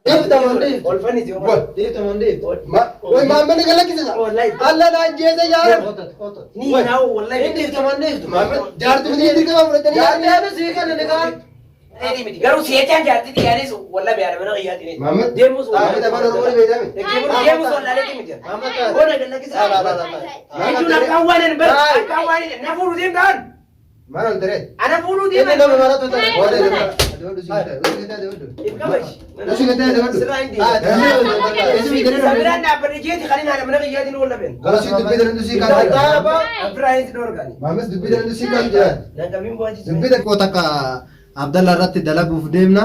Dhiifta moo dhiiftu? Olfani si Wal. Dhiifta moo dhiiftu? Way maamilli galakkisisa. Wallahi. Alla na ajjeese jaaran. Kootatti kootatti. Ni naa wallahi. Hin dhiifta moo dhiiftu? Jaartii miti dirqama fudhatanii Jaartii anu sii kana ni kaan. Ni miti. Garuu seetaan jaartii xiyaanis wallahi biyaadha mana qiyyaatiin. Maamilli. Deemus Taa'ee afaan Oromoo ni beekame. Deemus wallaaleetti miti. Maamma taate. Bona galakkisa. Laa laa laa laa. Jechuun akkaan waan hin bar akkaan waan hin na fuudhu deemtaan. Maal ol daree? Ana fuudhuu Inni deeman. nama maratu ta'e. Wal daree. Sirraa hin deemu. Sabiraan dhaabbadhe jeeti kan hin haadha mana qiyyaatiin wal labeen. Abbiraa hin dhoorgani. Nan qabiin bu'aa Dubbii xiqqoo takka Abdalla irratti dalaguuf deemna.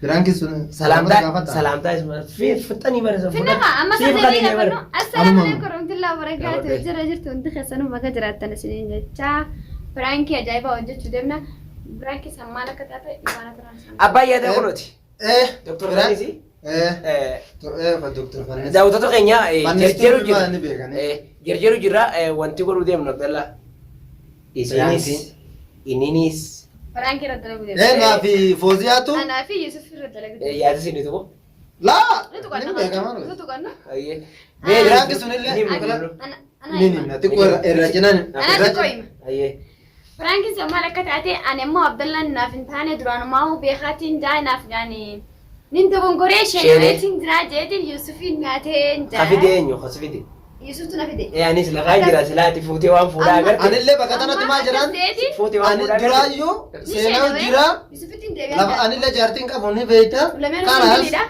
Biraanki sun Salaamtaa salaamtaa fixanii bara Finnaqa amma sassabii gaafannoo. Assalaamu alaikum warahmatullahi wabarakatuh. Jira jirtu hundi keessanuu bakka jiraattan isiniin jechaa. Piraankii ajaa'ibaa hojjechuu deemna. Piraankii san maal akka taate maal turan. Abbaa yaada kunuuti. Doktor Fannisi. Doktor Fannis. Daawwattoota keenya Fannistuu jarjaru ilmaa ni jira. beekani. Jarjaru jira wanti godhuu deemnu Abdallaa. Isinis inninis Piraankii irra dalaguu deemna. Naa fi Fooziyaatu. Anaa fi Yusuf irra dalaguu deemna. yaada isin tuqu. Laa. Ni Ni tuqanna. beekama. Ni tuqanna. Biraanki sunillee. Ni himna. Xiqqoo irra cinaan. Anaa xiqqoo hima. Ayyee. Piraankiin sun maal akka taate ani immoo Abdallaan naaf hin taane duraanumaa beekaatiin jaa naaf yaani nin dogongoree sheeneetiin jiraa jeetiin Yusufiin nyaatee jaa. Kafide eenyu kasfide. Yusuftu na fide. Ee anis lafaa jira silaati fuutee waan fuudhaa agarte. Anillee bakka tanatti maal jedhaan? Fuutee waan Ani fuudhaa agarte. duraayyuu seenaa jira. Yusufitti hin deebi'an. Lafa anillee jaartiin qabu ni beekta. Lameen Kanaas hundidha.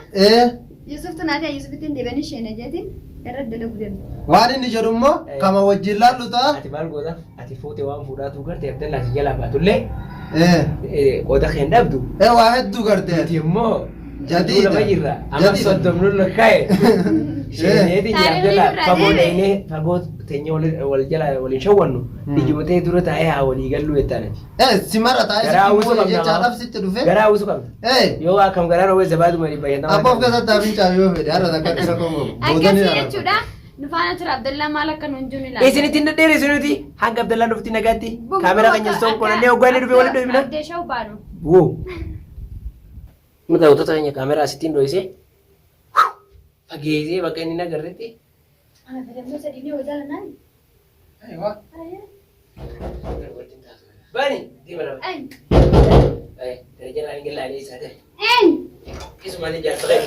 Yusuftu naatee Yusufitti hin deebi'anii sheene jeetiin irra dalagu deemte. waan inni jedhu immoo kama wajjin laallu ta'a. Ati maal goota? Ati fuutee waan fuudhaa tuu garte Abdallaa si jalaa baatullee qooda kee hin dhabdu. Waa hedduu garte. Nuti immoo Jadiida. lafa jirra. Amma Jadiida. soddomnu lakkaa'e. Sheeneeti jira Taariikni Abdallaa nurraa fagoo deeme. dhaqnee fagoo teenyee wal jalaa waliin shawwannu ijootee dura taa'ee haa walii galluu jettaanati. Si mara taa'ee Garaa sitti uwwisuu immoo qabna. jechaadhaaf sitti dhufe. Garaa uwwisuu qabna. Yoo akkam garaa roobee zabaaduma 500. Abbaa of keessatti hafin caalu yoo fedhe har'a takka dhira kongo. Akkasii jechuudha. Nu faana tura Abdallaa maal akka nuun jiru ilaalla. Isin ittiin dhedheeressu nuti hanga Abdallaan dhufti nagaatti kaameraa keenya soon qolannee hoggaa inni dhufe walitti dhufna. Abdee shawuu baanu. Woo. Nuti daawwattoota keenya kaameraa asittiin dho'isee fageessee bakka inni hin agarretti. Ana fedhammoo sadii ni hojjaa naan. Bani deema nama. Een. Daraja irraa hin gallaalee isaa ta'e. Een. Isumaan ijaarsa ta'e.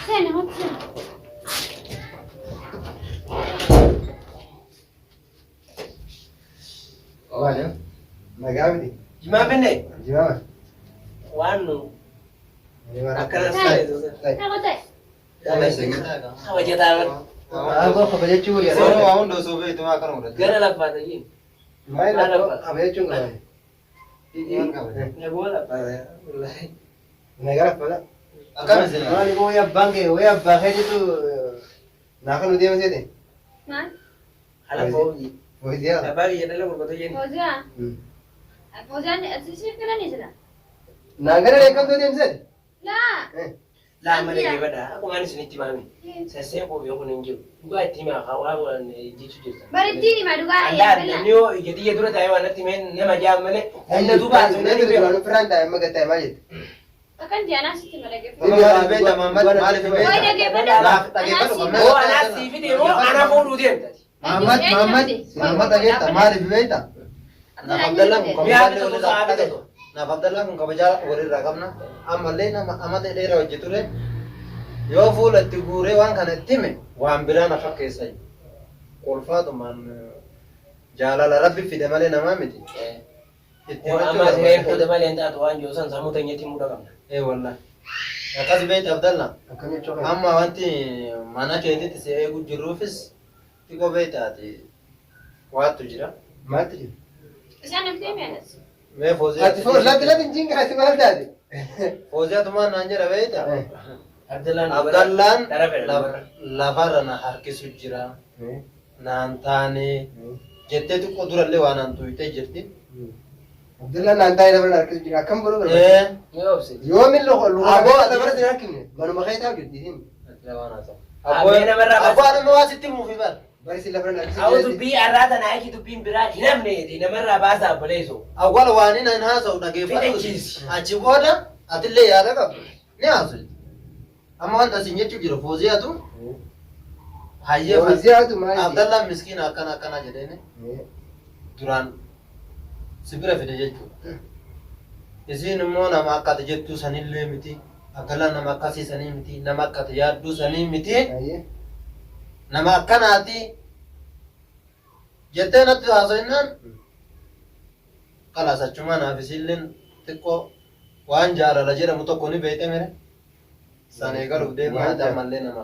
Seena matu seena. Maali? Nagaa miti. Jimaa finne Jimaa. waan nu akkana Akkana. Nama ta'e. kabajataa bara. Aangoo kabajachuu Yeroo waa hunda osoo beektu maa akkana godhate. Gara lafaa ta'in. Maal kabajachuun qaban? Naguma lafaa. Wallaahi. Nagaa lafaa. Akkam isin? Maali koo wayii abbaan kee wayii abbaa keetitu naa kan nu deema seete? Maal? Hala fooyi. Fooziyaa. Abbaa kiyya dhala gurguratu jenni. Fooziyaa. Fooziyaan asii filan jira. Naan gara dheekkamtuu deemseeti? Laa. Laa mana geebadha. Akkumaan isinitti maami. Sasseen qophii kun hin jiru. Dhugaa itti himaa haa waa waan jechuu jirta. Barittiin hima dhugaa Allaa namni yoo ija xiyya dura taa'ee waan natti himeen nama jaam malee humna duuba haasofnee Namni ni beeku. duraan ofirraan taa'e amma gad taa'e maal jette? Akkan ji'anaa sitti mala Maaliif beekta Mahammad? Maaliif Wayi beekta? dhaggeeffadhu. Naaf dhaggeeffadhu. Moo anaas sii fide moo ana fuudhuu deemta. Mahammad Mahammad Mahammad dhageetta maaliif beekta? Naaf Abdallaan kun Mi'a kabajaa bitu walirraa sa'a bitu. Naaf Abdallaan kun kabajaa walirraa qabna. Ammallee nama amata dheeraa hojii ture. Yoo fuula itti guuree waan kana itti hime waan biraa na fakkeessa. Kolfaatumaan jaalala rabbi fide malee namaa miti. Itti himachuu Amma sireen barbaada. fuute malee hin taatu waan jiru san sammuu teenyatti himuu qabna. Ee wallahi. Akkas beekta Abdalla. Akkam jechuu kana? Amma wanti mana keetitti si eegu jirruufis xiqqoo beekta ati waattu jira. Maaltu jira? Isaan namni deeme anas. Mee Fooziyaa. Ati foon latti latti hin jinga ati maal taate? Fooziyaatu maal naan jedha beekta? Abdallaan Abdallaan dhara fedha dubarra. lafarra na harkisu jira. Naan taane jettee xiqqoo durallee waan naan tuyxee jirti. Abdullaan naan taa'ee lafarra harkisu jira. Akkam godhuu barbaada? Ee. Ni obse. Yoomin luka Aboo, lafarra sin harkifne manuma kee taa'u jirti isin. Waan haasa'u. Aboo namarraa Abboo anuma waa sitti himuufi bara. Bari sin lafarra harkisu Awwa jira. dubbii har'aa tana achi dubbiin biraa hin hafne namarraa baasaa obboleessoo. Awwala waan inni hin haasa'u dhageeffadhu. Fixachiisi. Achi booda atillee yaada qabdu. Ni haasofti. Amma wanta isin jechuuf jiru Fooziyaatu hayyee Fooziyaatu maal jedhe? Abdallaan miskiina akkana akkana jedheeni duraan si bira fide jechuudha. Isiin immoo nama akka ati jettuu sanillee miti. Abdallaan nama akkasii sanii miti. Nama akka ati yaadduu sanii miti. Nama akkanaati jettee natti haaso'innaan kalaas achumaa naaf isiilleen xiqqoo waan jaalala jedhamu tokko ni beekte mere. San eegaluuf deemaa Waan adda ammallee nama.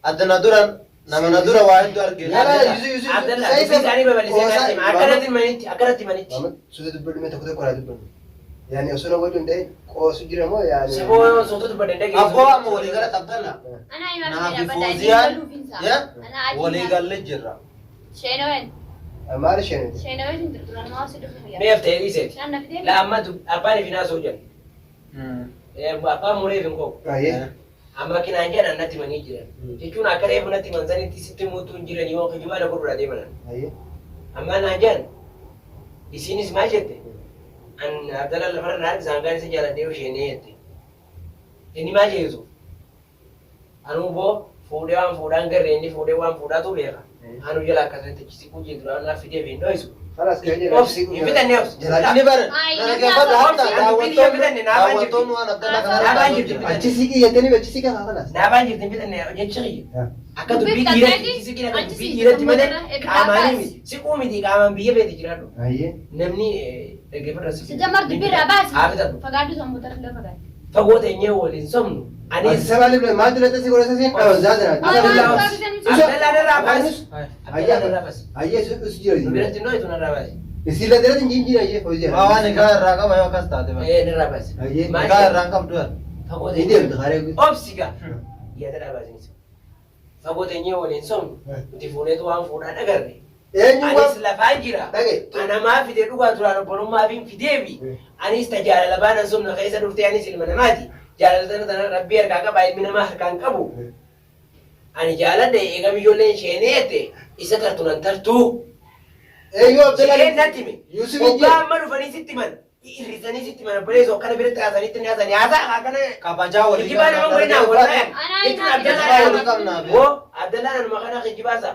Adda na dura nama na dura waa hedduu arge. Lala, Yusuf, Yusuf, Abdallah, Sa'ifa- dubbii isaanii babal'isee Qoosaa- natti hima. Akkanatti manitti, akkanatti manitti. Maamad, suuta dubbadhu mee tokko tokko irraa dubbannu. Yaani osoo na godhu hin ta'in qoosu jira moo yaani. Saboo suuta dubbadhe hin dhageessu. Abboo amma walii gala Abdalla. Anaa himaa Naa fidee fi dhaabbata. Inni Fooziyaan galuufinsa. yaa Anaa adii walii naa. galle jirra. Sheenaween. Maal isheen nuti? Sheenaween hin jiru. Duraan maa si dhufu guyyaa. Mee haftee dhiiseeti. Bishaan na fidee. La amma abbaan fi naasoo jedhan. Abbaan muree fi koo. Ayyee. Amma kinaan jedhan natti himanii jiran. Jechuun akka reefu natti himan sanitti sitti muuttuu hin jiran yoo kijibaa na godhuudha deeman. Ayyee. Amma naan jedhan isiinis maal jette? An Abdallah lafarra na harkisa hangaan isa jaaladhee yoo isheenee jette. Inni maal jedhe Yusuf? Anuu boo fuudhee waan fuudhaan garree inni fuudhee waan fuudhaatu beeka. Anuu jala akkasatti achi siquu jee duraan naaf fidee fi hin dho'isu. Kalaas kee jedhe. Obsi hin fixanne obsi. Inni bara Ay, na namni dhaggeeffadha haasa'u hatta obsi. daawwattoonni Naafaan jirti. daawwattoonni waan Abdalla Naafaan kanarra jirti. Achi siqii jettanii achi siqaa kalaas. Naafaan jirti hin fixanne jechi kiyya. Akka Dubbii dubbii fixatteeti, dhiiratti siqii akka achi dubbii siqii dhiiratti malee tokko qaamaanii irra miti. Siquu miti qaamaan biyya feete jiraadhu. Ayyee. Namni dhaggeeffadha si. Sijamar dubbii irraa baasi. Haa fixadhu. Fagaadhu sammuu tarree fagaadhu. Fagoo teenyee waliin somnu. Ati Anis sabaa libra maal duratti si godhasa siin dhawan zaadana. Maal Abdallah narraa baasi. Abdallah narraa baasi. Ayyee su jira. Nu biratti noo itu narraa baasi. Isin la dirratti hin jira ayyee hojii. Waa waan egaa irraa qaba yoo akkas taate bara. Ee narraa baasi. Ayyee. Egaa irraa hin qabdu bara. Fagoo Ni teenyee. deemtu haree. Obsi gaa. Yaada dhaabaasinis. Fagoo teenyee waliin somnu. Nuti fuuneetu waan fuudhaan agarre. Eenyu Anis waan lafaan jira. dhagaye. Anamaa fide dhugaa duraan obbolummaa fi fideefi. Anis tajaajila baanan somna keessa dhuftee anis ilma namaati. Jaalala tana tana rabbii harkaa qaba ilmi namaa harkaan qabu. Ani jaaladhe eegam ijoolleen isheeneette isa tartu nan tartuu. Eenyu Abdallah. Isheen natti hime. Yusuf Hoggaa ijji. amma dhufanii sitti himan. Hir'isanii sitti himan obboleessoo akkana biratti haasanitti ni haasanii haasaa akkana. Kabajaa walii Kijibaa nama godhinaa wallaahi. Anaa Jechuun himaa fidee Abdallaan walii qabnaa. Woo Abdallaan anuma kana kijibaasa.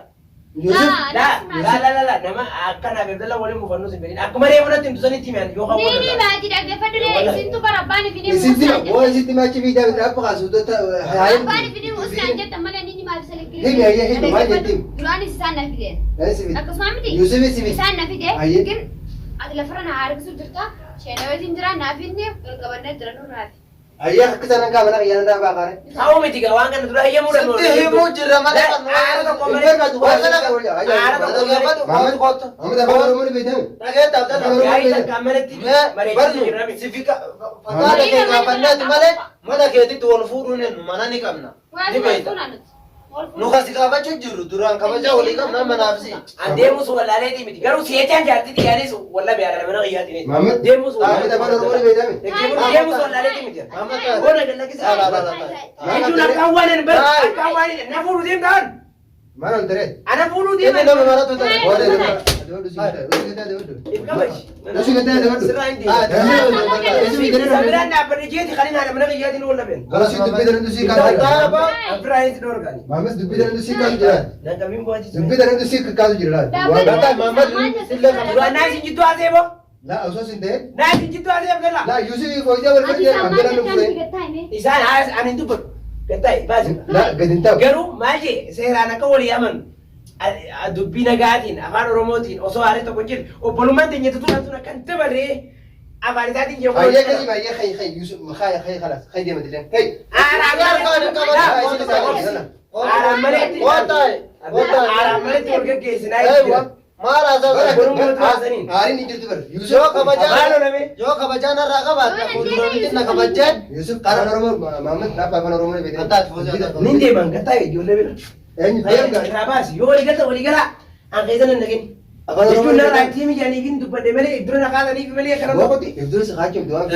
Yusuf. La la la la la nama akkanaaf Abdallaan waliin mufannus hin fedhin. Akkuma reefu natti himtu sanitti himan yoo Ni ni hawwatan. baati dhaggeeffadhu ree isintu bara abbaan fi ni Isitti muusaan boo jette. isitti machi fiidaa bitaa akka kaasu Abbaan fi ni muusaan jette malee ni maal isa lekkire. Himi, ayyee, himi, maal jetti? Duraanis isaan na fideen. Akkasuma miti. Yusuf si fide. Isaan na fide. Ayyee. Gin ati lafarra na harkisuu jirta. Sheenaweetiin jira naaf inni ol qabannee jira nurraa fi. Ayyee akka isaan hangaa mana qiyyaana irraa baaqaare. Ta'uu miti gaa waan kana dura hayyamuu dha. Sitti himuu jirra malee kan Aara tokko Hin malee. barbaadu. Waan kana Aara tokko malee. dhaggeeffadhu kootu kootu. Amma afaan Oromoo ni beektamu. Dhageetta Abdalla. Gaarii takka manatti Mee bareechise barnu jirra miti. si fi fakkaata kee gaafanneeti malee mana keetitti wal fuudhuun hin mana ni qabna. Ni beekta. Nu kasi gaafachuu jirru duraan kabajaa walii qabna manaaf si. An deemus wallaaleetii miti. Garuu seetaan jaartii xiyyaanis walla beekaa mana qiyyaatiin. Maamad. Deemus Maamad afaan Oromoo ni beektamu. Deemus wallaaleetii miti. Maamad. Goona gallakisa. La la la la. Jechuun akkaan waan hin bar akkaan waan hin na fuudhuu deemtaan. Maal ol taree? Ana fuudhuu Inni deeman. nama maratu ta'e. Booda If kabaji. Yusuf gataa dabadhu. Sirraa hin deemu. Isa biraan dhaabbadhe jeeti kan hin haadha mana qiyyaatiin wal dhabeen. Yusuf dubbii daran dusii kaasu jira. Abiraan itti dhoorgaani. Maamad dubbii daran dusii kaasu jira. Nan qabiin bu'aa Dubbii daran dusii kaasu jira. Duraan naas hin jittu haasee boo. La osoo sin ta'e. Naas hin jittu haasee Abdallaa. La Yusuf fooyyee wal Ati fudhate isaan maal Abdallah nu jettaan fure. si gattaa hime? Isaan haas ani hin dubbadhu. Gattaa'e baasi. La gadi hin ta'u. Garuu maal jee seeraan akka walii amanu dubbii nagaatiin afaan Oromootiin osoo haaree tokko hin jirre obbolummaan teenya tutuudhaan sun akkan dabaree afaan isaatiin jee Ayyee akkasii baay'ee khay khay Yusuf khay khay khalas khay deema dileen khay. Aaraan maletti aaraan maletti wal gaggeessinaa Eewa. Maal haasa'u? Aariin hin jirtu bara. Yusuf Yoo kabajaa Maal olame? yoo kabajaa narraa qabaatte fuulduranitti na kabajjeen. Yusuf afaan Oromoo Maamad dhaabba afaan Oromoo ni beektamu. Antaat fooyyee. Nin deeman gattaa'e ijoollee bira. Eenyu deem gaa. Irraa baasi yoo walii galta walii galaa an keessa nan dhagin. Afaan Oromoo Jechuun narraa itti himi hin dubbadhe malee dura na kaasaniif malee kana tokkotti. Ifdurus haachum duwaan.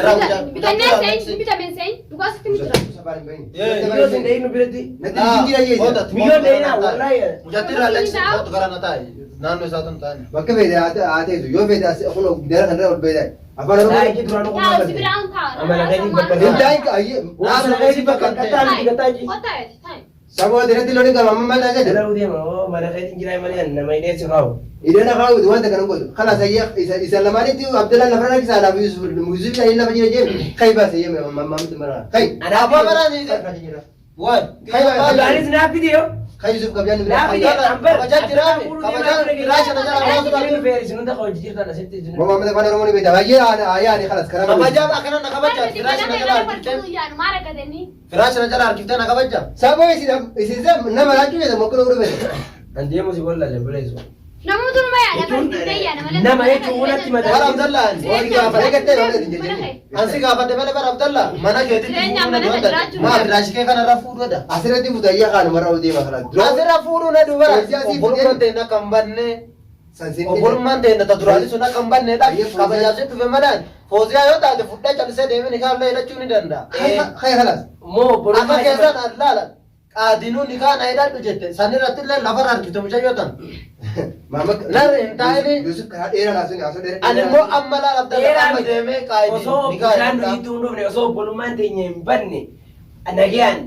Bitannee seenyi, bitameen seenyi, dhugaa sitti miti jira. Miyyoo sin dhahin nu biratti. Natti hin jira jee. Miyyoo dhahina wallaahi. Mucattii irraa leksi kootu gara na taa'i. Naannoo isaatu hin taane. Bakka feete haa teessu yoo feete as kun gidaara kanarra ol beedaa. Afaan Oromoo. Taa'ii duraan ogummaa Yaa si galte. biraan ta'a. Amala gadi bakka Hin taa'in ayyee. Amala gadi bakka qaxxaa miti qaxxaa ji. Kottaa eti taa'i. Saboo dirratti lolii qaba amma maal taasisa? Dalaruu deema oo mana keetiin jiraa malee nama hidhee si kaa'u. Idana kaa'uuti wanta kana godhu. Kalaas ayyee isa lamaanitti Abdallaan lafa harkisa alaaf Yusuf Yusuf inni lafa jira jee kai baase yee mammaamti mara. Kai. Abbaa baraa ni Waan. Kai baase. Anis naaf fide yoo. Kai Yusuf kabjaan nu Naaf bira. fide ambar. Kabajaa jiraame. Kabajaa firaasha na jala baasuu dhabde. Mammaamti afaan Oromoo ni beekta. Baay'ee ayyaani kalaas karaa. Kabajaa akkana na kabajaa firaasha na jala harkiftee. Firaasha na jala harkiftee na kabajaa. Saboo isin nama laachuu jedhamu akkana godhu beekta. An deemu si bolla buleessu. Namoota numa yaada barsiisee yaada malee. Nama jechuun walitti Bara madaalii. Abdallaan. Waan gaafa eegattee waan hin jejjenne. Ansi gaafadhe malee bara Abdallaa mana keetitti Jireenya fuudhuu na mana duwwata. jiraachuu Maa firaashii kee kanarra fuudhudha. Asirratti mutayyaa kaanuma irra deema kalaas. Asirra fuudhuu na dubara. Hojii asii Obbolummaan ta'e akka hin banne. Sansiin Obbolummaan ta'e ta duraanii sun akka hin banneedha. Ayyee, Fooziyaa- Kabajaaf sitti dhufe malaan. Fooziyaa yoo taate fudhee callisee deemee nikaa hidhachuu ni danda'a. Kai kalaas. Moo Akka obbolummaa keessan allaala. Qaadinuu nikaa na hidhadhu jette. Sanirratti illee lafarra harkifte mucayyoo tan. Maamma. Larri hin taa'ini. Yusuf karaa dheeraa laasuun haasoo dheeraa. Ani immoo amma laala Abdallaa amma deemee qaadinuu Osoo nikaa bishaan hidhadha. nuyi hin dhufne osoo obbolummaan teenya hin banne nagayaan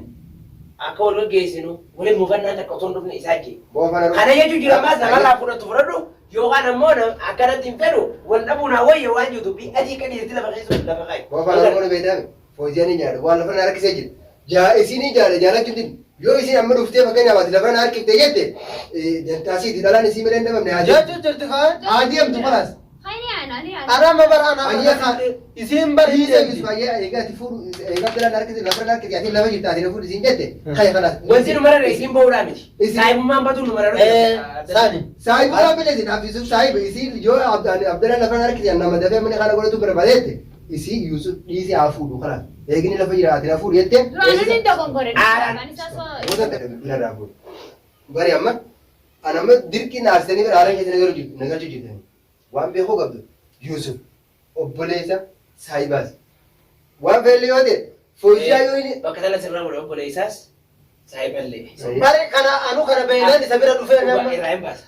akka wal gaggeessinu waliin mufannaan takka osoo hin dhufne isaa jee. Boo afaan Oromoo. Kana jechuun jira ammaas namarraa fudhatu fudhadhu yookaan ammoo akkanatti hin fedhu wal dhabuun haa wayya waan jiru dubbii adii kan dhiyeessi lafa keessa lafa kaa'i. Boo afaan Oromoo ni beektaame. Fooziyaan ni nyaadha. Waan lafa na harkisee jira. Jaa isin ni jaala jaalachuun din. Yoo isin amma dhuftee fakkeenyaaf ati lafa na harkifte jette dantaasiiti dhalaan isii malee hin dhabamne haa deemtu. Jechuun jirti kaan. Haa deemtu kalaas. Hayni yaana ni yaana. Arama bara ana Ayyee kaa. isiin bari Dhiisee Yusuf ayyee egaa ati fuudhu egaa Abdallaan harkisee lafa na harkisee ati lafa jirta ati na fuudhu isin jette kai kalaas. Wanti nu marare isiin ba'uudhaa miti. Isin- Saayibummaan batu nu marare. Sani. Saahiba bileesi naaf Yusuf saahiba isiin yoo Abdallaan lafa na harkisee nama dafee mana kana godhatu barbaadeette isii Yusuf dhiisee haa fuudhu kalaas. Eegni lafa jira ati na fuudhu jette. Duraanuu ni dogongore. Aaraan. Gosa bira fuudhu. Bari amma ana amma dirqii naarsanii bira haala keessa nagalchu nagalchu jirtani. Waan beekuu qabdu Yusuf obboleessa saahibaas. Waan feelle yoo ta'e fooziyaa yoo inni Bakka sana sirraa godhe obboleessaas saayiballee. Bari kana anu kana beeynaan isa bira dhufee nama. Irraa hin baasa.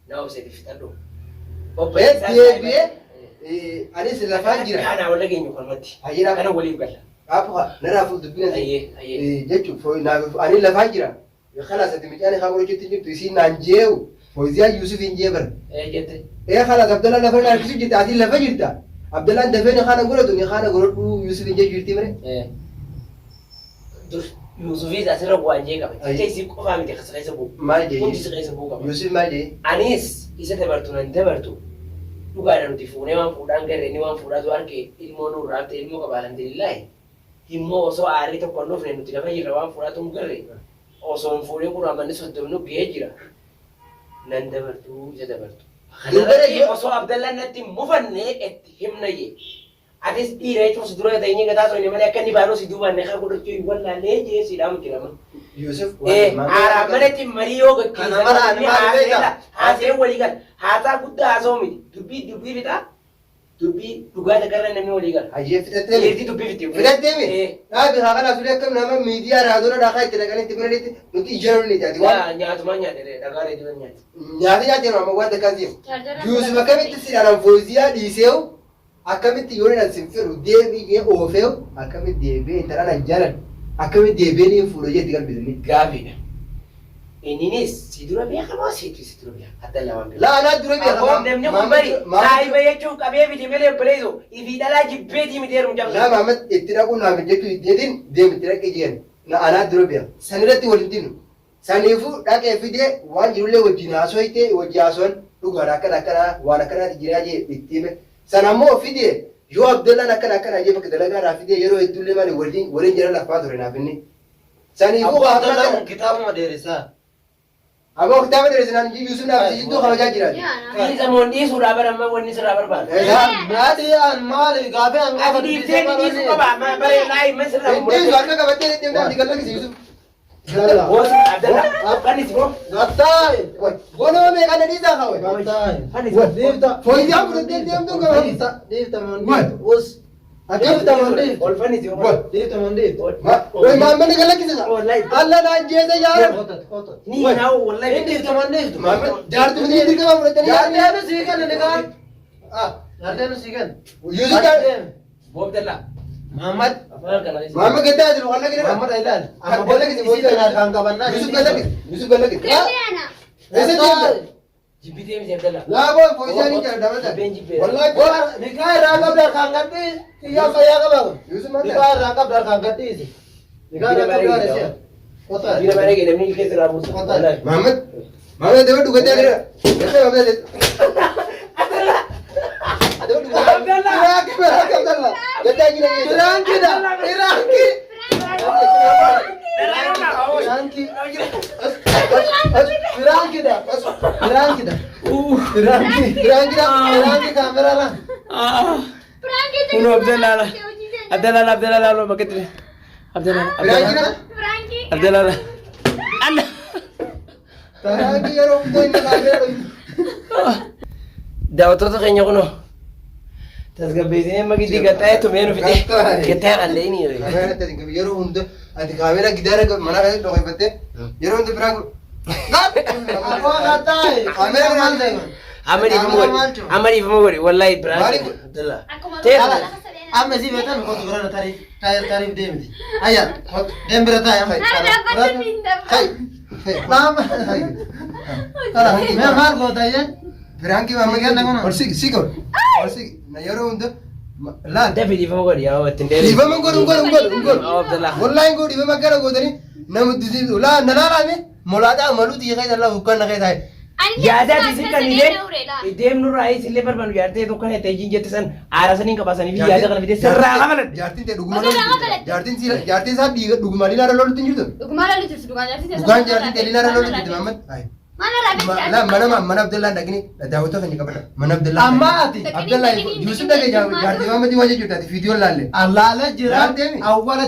Nama obseetiif fixadhu. deebi'ee anis lafaan jira. Kanaa wal dhageenyu kanumatti. Ayyee Kana waliif galla. Dhaabuka narraa fuudhu dubbina Ayyee ayyee. jechuun ani lafaan jira. Kalaas ati mucaan haa godhachuutti jirtu isiin naan jeewu fooziyaa Yusuf hin jee bara. Ee jette. Ee kalaas Abdallaan lafa harkisu jirta ati lafa jirta. Abdallaan dafee ni kaana godhatu ni kaana godhadhu Yusuf hin jee jirti mire. Dur Yuusufis asirra bu'aan jee qaba. Ayyee. Jecha isii qofaa miti kas keessa bu'u. Maal jee? Hundi si keessa bu'u qaba. Yusuf maal jee? Anis isa dabartu nan dabartu dhugaadha nuti fuunee waan fuudhaan garre inni waan fuudhaatu arge ilmoo nurraa ta'e ilmoo qaba alhamdulillahi. Immoo osoo aarri tokko hin dhufne nuti lafa jirra waan fuudhaatu hin garre osoo hin fuudhin kun amanni soddomnu ga'ee jira. Nan dabartu isa dabartu. Durbara Kanarratti yoo- osoo Abdallaan natti hin mufanne itti himna jee. Atis dhiira jechuun si dura ta'ee gataa osoo hin malee akka inni baanuu si duubaan neekaa godhachuu hin wallaallee jee si dhaamu jira. Yusuf Haaraan manatti marii yoo Kana mara ani maal beeka? Haasee walii gala. Haasaa guddaa haasoo miti. Dubbii dubbii fixaa. Dubbii dhugaa takarra namni walii gala. Hayyee fixattee Dhiirti dubbii fixi. Filattee mi? Dhaabi haa kanaaf sulee akkam nama miidiyaa raadiyoo dhaakaa itti dhaqanii itti biranitti nuti ijaaruun ni taati. Waan Nyaatumaan nyaate dhagaa reediyoon nyaate. nyaata nyaatee amma waan takkaan siif. Yusuf akkamitti sidhaan fooziyaa dhiiseewu akkamitti yoo nan sin fedhu deebi'ee oofeewu akkamitti deebi'ee intala nan jaaladhu akkamitti deebi'ee ni fuudha jetti qalbisanii. Gaafiidha. Inninis si dura beekamoo siitu si dura beeka? Adda lamaan beeka. Laa anaa dura beekama. Namni kun bari saahiba jechuun qabee miti malee obboleessu ifii dhalaa jibbeetii miti heeruun Laa jabaa. Maamad itti dhaquun naaf jechuu jedhin deem itti dhaqee jeen na anaa dura beeka. Sanirratti wal hin dinu. Saniifuu dhaqee fidee waan jirullee wajjin haasoyte wajji haasoon dhugaadha akkana akkana waan akkanaati jiraa jee itti hime. Sana ammoo fidee yoo Abdallaan akkana akkana jee bakka dalagaa irraa fidee yeroo hedduullee maali waliin waliin jala lafaa ture naaf inni. Saniifuu Abbaa waa Abdallaa akkana kun kitaabuma dheeressaa. Aboo kitaaba dheeressinaan Yusuf naaf jidduu kabajaa jiraati. Dhiisa moon dhiisuudhaa bara amma wanni sirraa barbaadu. Maali an maali gaafii an gaafa Ati dhiiftee ni dhiisuu qaba. Bare laayi ma sirraa Hin dhiisu harka qabattee deemtee ati gallakisi Yusuf. Boos Abdallah fannis boo. Gattaay. Bonoo meeqa na dhiisaa kaawwe? Gattaay. Fannis. Dhiifta. Fooyyaan fudhattee deemtuu qaba. Dhiifta. Dhiifta Maal? moon Us. Dhiifta moon dhiifta. Ol fannis yoo. Wal. Dhiifta moon dhiifta. Way maammanni gallakisi. Wallahi. Alla naan jeesa yaaran. Qotat qotat. Ni naa wallahi. Hin dhiifta moon dhiifta. Jaartumni dirqama fudhatanii Jaartii anu sii kana ni kaan. Jaartii si kenna. Yusuf Deemi. Boobdallaa. Muhammad. Afaan kana keessa. Muhammad gaddaa jiru kan lagine. Muhammad ilaali. Amma booda isii tana harkaan qabannaa. Yusuf gallaqe. Yusuf gallaqe. Deemee Eessa deemta? Jibbitee miti Abdallaa. Laa boo fooziyaan hin jira dabata. Jibbeen jibbee. Wallahi. Nikaa irraa qabda harkaan gadhiisi. Xiyyaa fayyaa qaba. Yusuf maal Nikaa irraa qabda harkaan gadhiisi. Nikaa irraa qabda harkaan Kota. Jira mana kee namni keessa irraa buusa. Wallaahi. Muhammad. Muhammad dabar dhugatee jira. Gaddaa Muhammad. Abdallaa. Biraanki biraanki Abdallaa. Gaddaa jira. Biraankiidha. Biraanki. Biraanki. Biraankiidha. Biraankiidha. Biraanki. Biraankiidha. Biraanki kaameraadha. Kun Abdallaa. Abdallaa Abdallaa loo bakka itti. Abdallaa Biraankiidha. Biraanki. Abdallaa. Alla. Biraanki yeroo hundaa inni kaameraa dhoytu. Daawwattoota keenya kunoo tasgabbeessinee amma giddii gattaa'ee tumee nu fide gattaa'ee qalleeni. Kaameraa itti qabi yeroo hunda ati kaameraa gidaara mana keessatti dhokeeffattee yeroo hunda biraan Akkoo kattaa'i. Kaameraa maal ta'e? Amma dhiifama godhi. Amma dhiifama godhi. Wallaahi biraan. Maali godhi? Abdallaa. Akkuma Teessuma. Amma isii beektan kootu bira tarii tariif deemti. Ayya deem bira taa'i amma. Nara dhaabbatan hin Kai. Maama. Mee maal goota ayyee? Biraankii maamma kenna kun ol sigi sigi ol ol sigi na yeroo hunda laal. Dafi dhiifama godhi yaa ittiin deebiin. Dhiifama hin godhu hin godhu hin godhu hin godhu. Abdallaa. Wallaahi hin godhu dhiifama akkana gootanii nama disiisu laa na laalaame molaaxaa maluu xiyya keessa laa hukkaan na keessa Yaada ati isin kan illee deemnurraa isillee barbaadu yaadtee tokko kan ta'e jette san aara saniin qabaasanii fi yaada kana fidee sirraa qabaladhe. Jaartiin ta'e dhuguma Osoo irraa qabaladhe. jaartiin jaartiin isaa dhiiga dhuguma liinaarra lolutti hin jirtu. Dhugumaa lolli jirtu dhugaan jaartii teessa. Dhugaan jaartiin ta'e liinaarra lolutti jirti Mahammad. Maal irraa beekti? La mana mana Abdallaan dhaqni daawwattoota keenya qabadha. Mana Abdallaan. Amma ati. Abdallaan Yusuf dhaqee jaartii Mahammadii waan jechuudha ati viidiyoon laalle. Allaala jira. Laalteemi. Awwala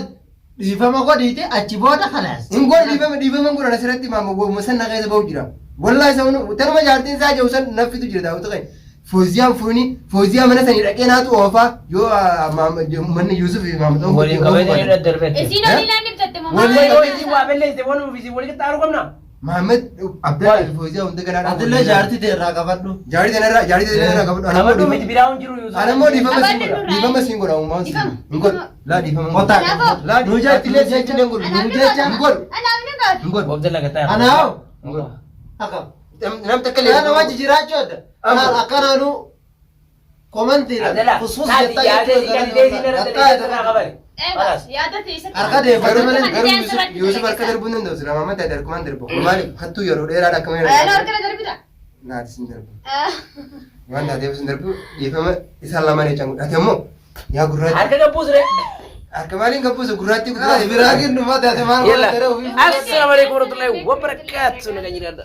dhiifama godhiite achi booda kalaas. Hin godhu dhiifama dhiifama hin godhan asirratti maama san na keessa bahu jira. Wallaahi isa hunu tanuma jaartiin isaa jiru san naffitu jira daawwattoota keenya. Fooziyaan fuuni fooziyaa mana sanii dhaqee naatu oofaa yoo manni Yusuf fi Mahamad oofu. Waliin qabee daddarbette. Isiin olii laan ibsatte moo Waliin Yoo isin waa balleessite waan isin waliin qixxaaruu qabna. Mahamad Abdallah fi Fooziyaa hunda ganaadhaan. Atillee jaartii ta'e irraa qabadhu. Jaartii tanarraa jaartii tanarraa qabadhu. Anammoo Qabadhu miti biraa hin jiru Yusuf. Anammoo dhiifama siin Qabadhu godha. nurraa. Dhiifama siin godha uumaan siin. Dhiifama. Hin godhu. Laa dhiifama. hin Qotaa. godhu. Laa Nuu jaartii illee jecha- jecha hin godhu. Anaaf Hin ni goota. godhu. Anaaf ni goota. Hin godhu. Abdallaa gattaa'e. Anaaw. Hin godhu. Akkam. Nam takka illee. Kana wajji jiraachuu adda. Amma. Akkanaanuu komantiidha. Abdallaa. Fusfus Taati jettaa yaada isin kan illee isin irra jechuudha. sirraa qabale. Eega yaada teessatti. Harka deeffate Garuu malee. garuu Yusuf harka darbuu hin danda'u. Silaa Mahamad taate harkumaan darbu. Maaliif hattuu yeroo dheeraadha akka malee. Ana harka darbita. Naati sin darbu. Waan taateef sin darbu dhiifama isaan lamaan jechaan godhu. Ati ammoo yaa gurraacha. Harka gabbuus ree. Harka maaliin gabbuusa gurraattii Biraa kennu mataa maal Yalla. godhatee ofii. Assalaamu alaikum warahmatullahi wabarakatuh. Nagaa jiraadha.